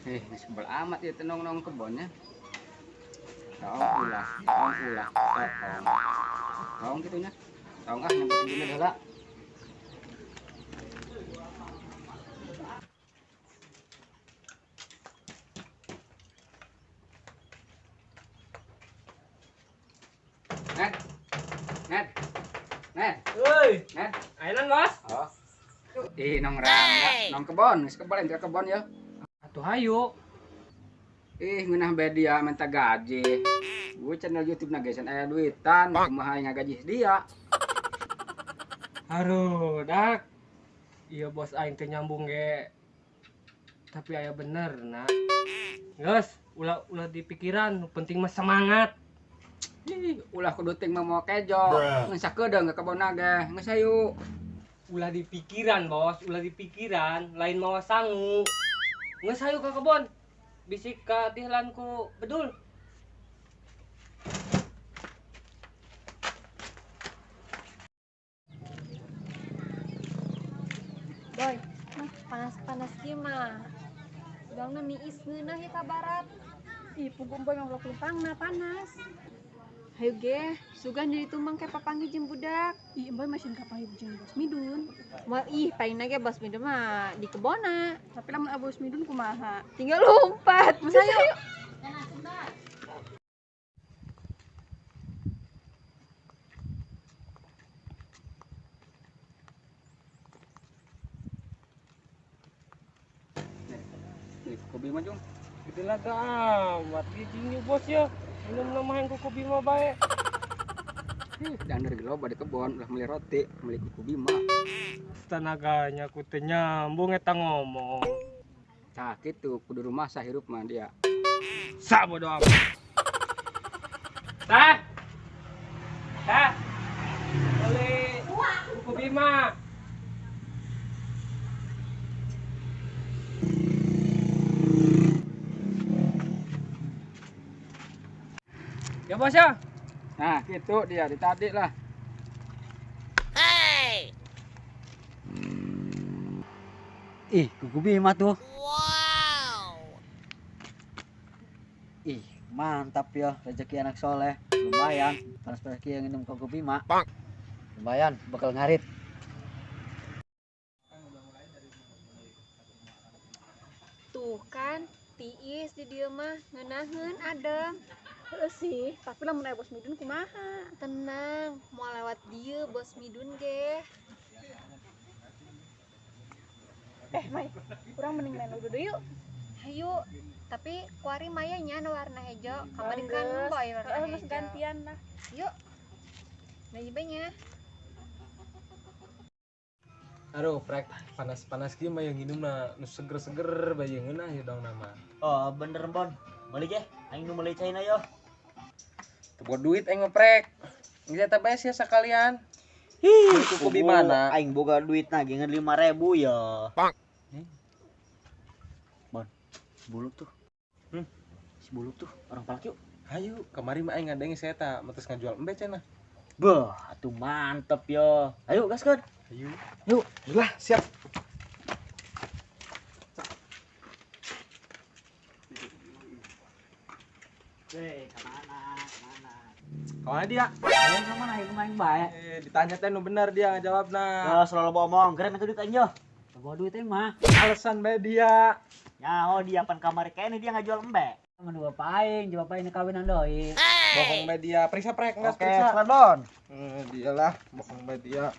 Sebel amat ya tenong-nong kebonnya. Tahu ulah, tahu ulah, tahu. Tahu gitunya. Tahu ah nyampe gini heula. Net. Net. Net. Woi. Net. Ayeuna, Bos. Oh. Ih, nong rangga, nong kebon, geus kebon ke kebon ya. Atuh hayu. Ih, ngeunah bae dia minta gaji. Gue channel YouTube na geus aya duitan, kumaha ngagaji dia. Aduh, dak. Iya bos aing teh nyambung ge. Tapi aya bener, nak. Geus, ulah ulah dipikiran, nu penting mah semangat. Ih, ulah kudu ting mah moal kejo. Geus sakedeung ke kebon ge, geus hayu. Ulah dipikiran, bos, ulah dipikiran, lain mawa sangu. Geus hayu ka kebon. Bisik ka tihlan ku bedul. Boy, mah panas-panas kieu mah. Udangna niis ngeunah ya ka barat. Ih, punggung boy mah lumpangna panas. Hayu ge, sugan jadi tumbang kayak papanggih jeung budak. Ih, boy masih kapanggih jeung Bos Midun. Moal ih, paling ge Bos Midun mah di kebona. Tapi lamun Bos Midun kumaha? Tinggal lompat. Geus hayu. Nih, kuku Bima jung. Gede laga amat gijingnya bos ya. Minum namahan kuku Bima bae. Ih, dan dari loba di kebon ulah meuli roti, meuli kuku Bima. Tenaganya ku teu nyambung eta ngomong. Tah kitu kudu rumah sahirup mah dia. Sa bodo amat. Tah. Tah. Beli kuku Bima. Ya bos ya. Nah gitu dia ditadik lah. Hey. Ih, kuku Bima tuh. Wow. Ih, mantap ya rezeki anak soleh. Lumayan, panas-panas kieu nginum kuku Bima. Lumayan, bakal ngarit. Tuh kan, tiis di dieu mah ngeunaheun adem. Heeh sih, tapi lamun aya Bos Midun kumaha? Tenang, mau lewat dieu Bos Midun ge. Mai, urang mending main ludo yuk. Hayu, tapi kuari maya nya nu warna hejo. Kamari kan boy warna Heeh, hejo. geus gantian lah. Yuk. Nah, ieu nya. Aduh, prek panas-panas kieu mah yang nginumna nu seger-seger bae ngeunah ya dong nama. Oh, bener Bon. Meuli ge, aing nu meuli caina yo. Teu boga duit aing mah prek. Geus eta bae sia sakalian. Ih, kuku Bimana? Aing boga duit na ge ngan 5.000 ya. Pak. Bon, buluk tuh. Hmm? Si buluk tuh orang palak yuk. Hayu, kamari mah aing ngadenge saya eta metes ngajual embe cenah. Beuh, atuh mantep yo. Ayo gaskeun. Hayu. Yuk. Lah, siap. Hei, kemana? Kemana? Kemana dia? Ayo kemana? Ayo main bae. Ditanya teh nu bener dia ngajawabna. Ya, selalu bohong. Keren itu duit aing yo. Bawa duit aing mah. Alasan bae dia. Ya, oh dia pan kamari kene dia ngajual embe. Mun bapak aing, jeung bapak aing kawinan deui. Bohong bae dia. Periksa prek, enggak Oke, periksa. selan Bon. Dia lah, bohong bae dia.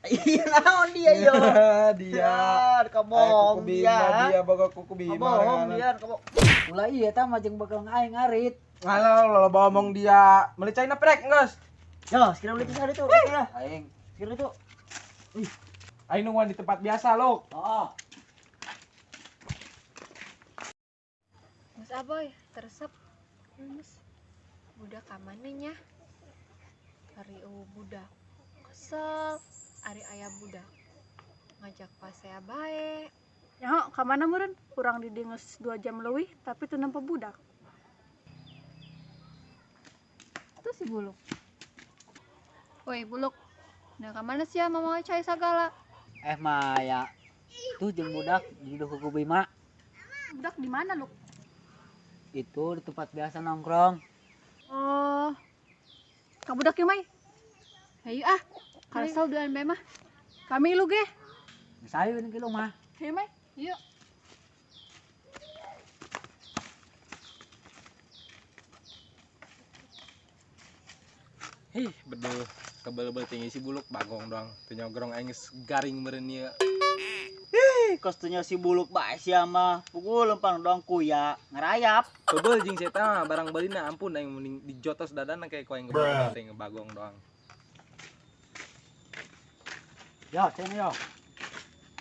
Iya, naon dia yo. Dia. Kabohong Kuku Bima, dia. dia boga kuku Bima. Kabohong dia, kabohong. Ulah iya tah mah jeung bakal aing ngarit. Ngalah lo bohong dia. Meuli caina prek, geus. Yo, sekira beli pisah itu. Ya. Aing, sekira itu. Wih. Aing nungguan di tempat biasa lo. Oh. Mas Aboy, teresep. Mas. Budak ka mana nya? Ari eueuh budak. Kesel. Ari aya budak. Ngajak pasea bae. Nyaho, ka mana meureun? Urang di dieu geus 2 jam leuwih tapi teu nempo budak. Tuh si Buluk. Woi, Buluk. Nah, ka mana sia mamawa cai sagala? Maya. Tuh jeung budak di kuku Bima. Budak di mana lu? Itu di tempat biasa nongkrong. Oh. Ka budak yeuh, Mai. Hayu ah. Karsel duaan bae mah. Kami lu ge. Geus ayo ini kilu mah. Hayu, Mai. Yuk. Hih, beduh kebel-bel tinggi si buluk bagong doang. Teu nyogrong aing geus garing meureun ieu. Ih, kostunya si buluk bae sia mah. Pukul lempang doang kuya, ngerayap. Kebel jeung si eta mah barang beulina ampun aing mending dijotos dadana kayak ku aing kebel teh bagong doang. Yo, sini yo.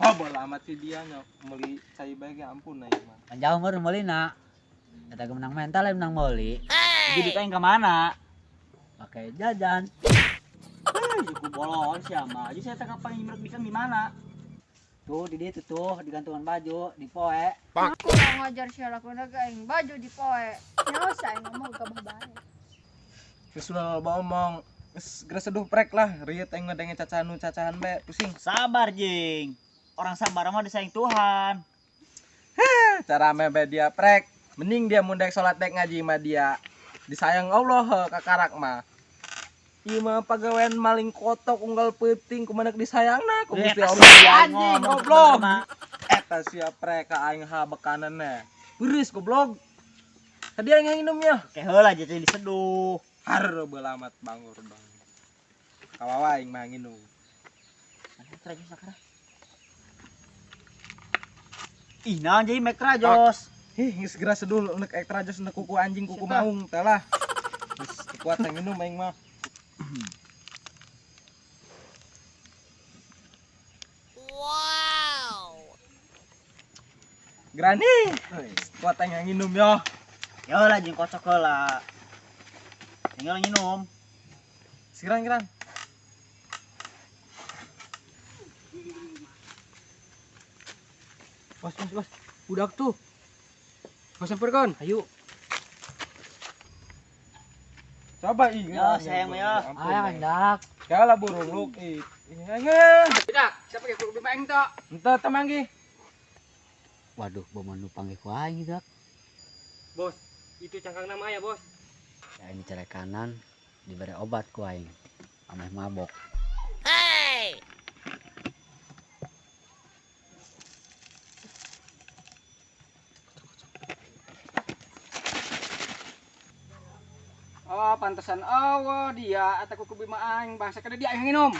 Oh, bola amat si dia nya meuli cai bae ge ampun aing mah. Kan jauh meureun meulina. Eta ge menang mental lain menang meuli. Jadi aing ka mana? Pakai jajan. Cukup bolon siapa? Jadi saya tak kapan nyimrek bikang di mana? Tuh di ditu tuh di gantungan baju di poe. Aku ngajar sia lakuna ge aing baju di poe. Nyaho sia aing ngomong gabah bae. Geus ulah loba omong. Geus geura seduh prek lah, rieut aing ngadenge cacahan nu cacahan bae, pusing. Sabar, Jing. Orang sabar mah disayang Tuhan. Heh, cara mebe dia prek. Mending dia mun dek salat dek ngaji mah dia. Disayang Allah heuh kakarak mah. Ieu mah pagawean maling kotok unggal peuting kumaha disayangna ku Gusti Allah. Anjing goblok. Eta sia prek ka aing ha bekananna. Beureus goblok. Tadi aing nginum ya. Oke heula jadi diseduh. Har beulamat bangur dong. Kawawa aing mah nginum. Ih, naon jadi mek rajos. Hih, geus geura seduh nek ek rajos nek kuku anjing kuku maung teh lah. Geus kuat nginum aing mah. Wow. Grani, kuat aing nginum yo. Yo lah jeung kocok heula. Tinggal nginum. Siran geran. Bos, bos, bos. Budak tuh. Bos samperkeun. Ayo. Coba ih. Ya, sayang mah ya. Ayo dak. Kalah burung lu ih. Tidak, siapa ge kudu aing tok. Henteu teh manggi. Waduh, boman nu panggih ku aing dak. Bos, itu cangkang nama ya, Bos. Ya ini celek kanan diberi obat ku aing. Ameh mabok. Hey. Oh, pantesan oh dia atau kuku bima aing bangsa kada dia aing nginum.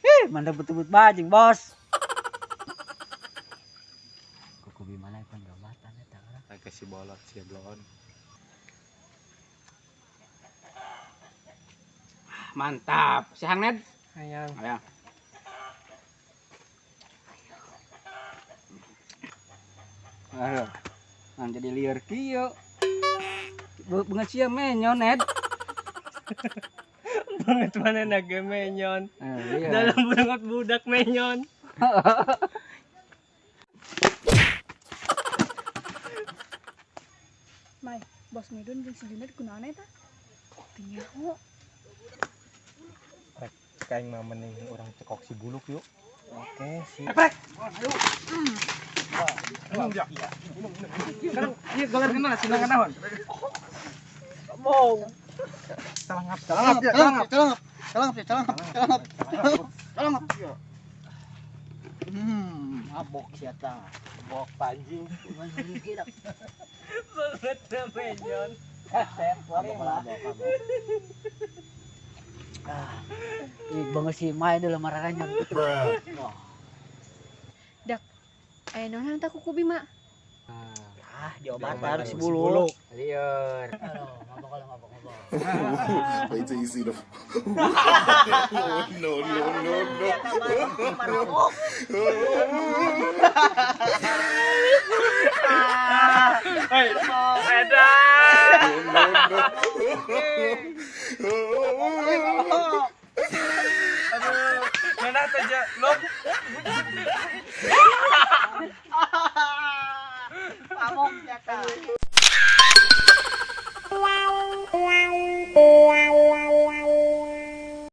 Ih, mana betul-betul bajing, Bos. Kuku bima lain pan gabatan eta lah. Kayak si bolot si blon. Mantap. Si Hang Ned. Hayang. Hayang. Aduh. Nah, jadi liar kieu. Banget sia menyon, Ned. Banget mana naga menyon. Iya. Dalam banget budak menyon. Mai, bos Medun jeung si Juned kunaon eta? Teu nyaho. Prek, kaing mah mending urang cekok si buluk yuk. Oke, sih. Prek. Ayo. Minum ya. Minum, minum. Sekarang ieu gelar kenal sinangan naon? Mau. Calangap, calangap, calangap, calangap, calangap, calangap, calangap, calangap. Mabok sia ta. Mabok panjing. Banget menyon. Mabok, mabok, mabok. Ah, ih banget si Mai dulu marahnya. Dak, eh naon tah kuku bima? Ah, diobatan si buluk. Lieur. Aduh, mabok lah, mabok, mabok. Wait till you see the. No, no, no, no. Hei, edan. No, no, no. Aduh, mana aja lo? Mabok ya.